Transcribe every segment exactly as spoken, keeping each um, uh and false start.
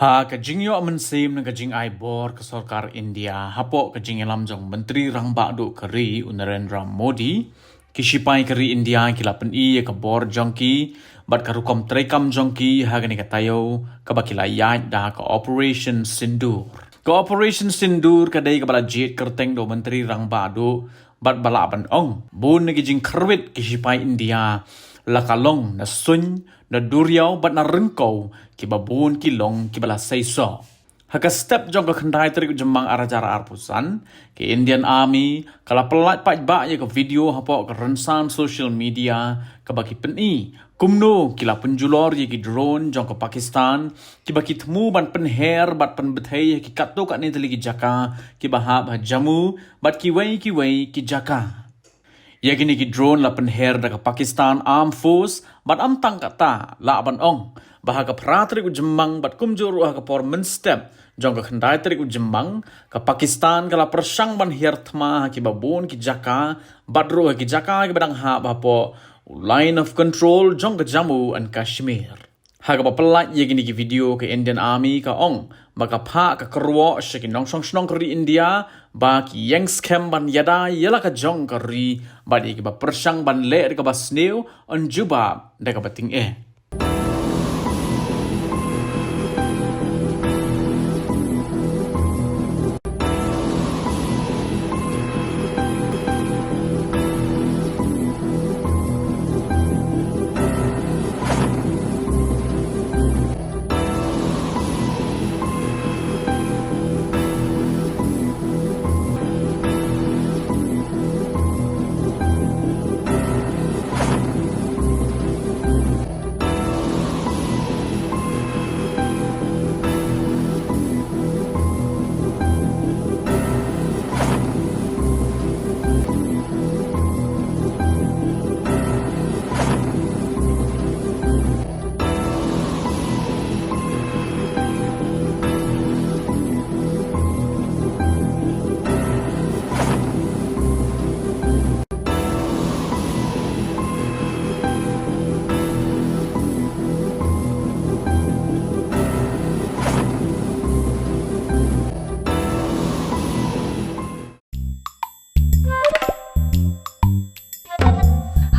Ha ka jingïoh mynsiem na ka jingai bor ka sorkar India hapoh ka jingïalam jong Myntri Rangbah Duh ka ri u Narendra Modi, ki shipai ka ri India ki la pyni ïa ka bor jong ki bad ka rukom treikam jong ki ha kane ka taïew kaba ki la ïaid da ka Operation Sindoor. Ka Operation Sindoor ka dei kaba la jied kyrteng da u Myntri Rangbah Duh bad ba lah ban ong bun na ki jingkhyrwit ki shipai India la ka long na suiñ, na duriaw bad na ryngkew, kiba bun ki long kiba la seisoh. Ha ka step jong ka khyndai tarik u Jymmang ar hajar arphew san, ka Indian Army ka la pyllait paidbah ïa ka video hapoh ka rynsan social media kaba ki pyni kumno ki la pynjulor ïa ki drone jong ka Pakistan kiba ki thmu ban pynher bad pynbthei ïa ki katto katne tylli ki jaka kiba hap ha Jammu bad kiwei kiwei ki jaka. Ïa kine ki drone la pynher da ka Pakistan Armed Force bad ym tang katta, lah ban ong ba ha ka phra tarik u Jymmang bad kumjuh ruh ha ka por mynstep jong ka khyndai tarik u Jymmang, ka Pakistan ka la pyrshang ban hiar thma ha kiba bun ki jaka bad ruh ha ki jaka kiba dang hap hapoh u Line of Control jong ka Jammu and Kashmir. Ha kaba pyllait ïa kine ki video, ka Indian Army ka ong ba ka phah ka kyrwoh sha ki nongshong shnong ka ri India ba ki ïeng skhem ban ïada ïa la ka jong ka ri bad ïa kiba pyrshang ban leh da kaba sniew yn jubab da kaba tyngeh.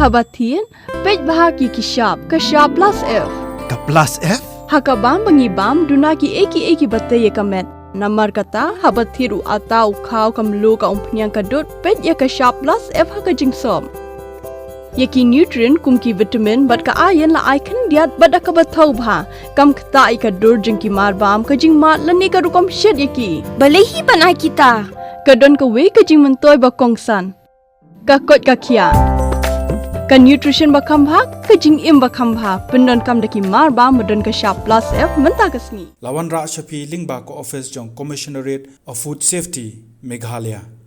Haba thied, peit bha ki ki shap, ka shap plus F. Ka plus F? Ha ka bam ba ngi bam, duna ki ei ki ei kiba tei ïa ka met. Namar kata, haba thied u atta, u khaw, ka mluh, ka umphniang, ka dud, peit ïa ka shap plus F ha ka jingsop. Ïa ki nutrient kum ki vitamin bad ka iron la ai khyndiat bad da kaba thaw bha, kam ktah ïa ka dur jong ki mar bam, ka jingmad lane ka rukom shet ïa ki. Balei hi ban ai kita? Ka don kawei ka jingmyntoi ba kongsan. Ka koit ka khiah. Ka nutrition ba kham bha, ka jingim ba kham bha, pyndonkam da ki mar bam ba don ka shap plus F mynta ka sngi. La wanrah sha phi lyngba ka office jong Commissionerate of Food Safety, Meghalaya.